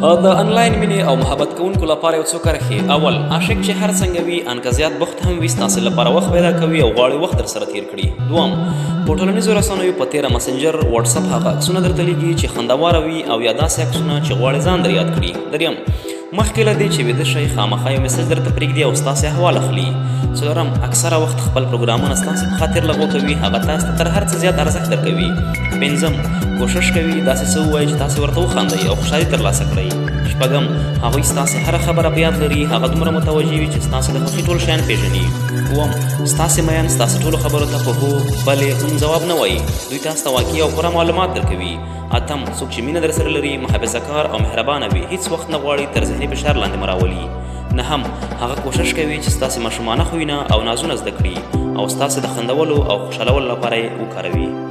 د انلاین مینې او محبت کوونکو لپاره یو څو کرښې. اول، عاشق چې هر څنګه وي، ان که زیات بوخت هم وي، ستاسې لپاره وخت پیدا کوي او غواړي وخت درسره تیر کړي. دوم، په ټولنیزو رسنیو، په تیره مسنجر واټساپ، هغه عکسونه درته لیږي چې خندواره وي او یا داسې عکسونه چې غواړي ځان در یاد کړي. دریم، مخکې له دې چې ویده شئ، خامخا یو میسج درته پرېږدي او ستاسې احوال اخلي. څلورم، اکثره وخت خپل پروګرامونه ستاسې په خاطر لغوه کوي، هغه تاسو ته تر هر څه زیات ارزښت درکوي. پنځم، کوشش کوي داسې څه ووایي چې تاسې ورته وخاندئ او خوشحالي ترلاسه کړئ. شپږم، هغوی ستاسې هره خبره په یاد لري، هغه دومره متوجه وي چې ستاسې د خوښي ټول شیان پېژني. اووم، ستاسې میین ستاسې ټولو خبرو ته په هو، بلې، هم ځواب نه وایي، دوی تاسو ته واقعي او پوره معلومات درکوي. اتم، څوک چې مینه درسره لري، محافظه کار او مهربانه وي، هیڅ وخت نه غواړي تر ذهني فشار لاندې مو راولي. نهم، هغه کوشش کوي چې ستاسې ماشومانه خویونه او نازونه زده کړي او ستاسې د خندولو او خوشحالولو لپاره یې وکاروي.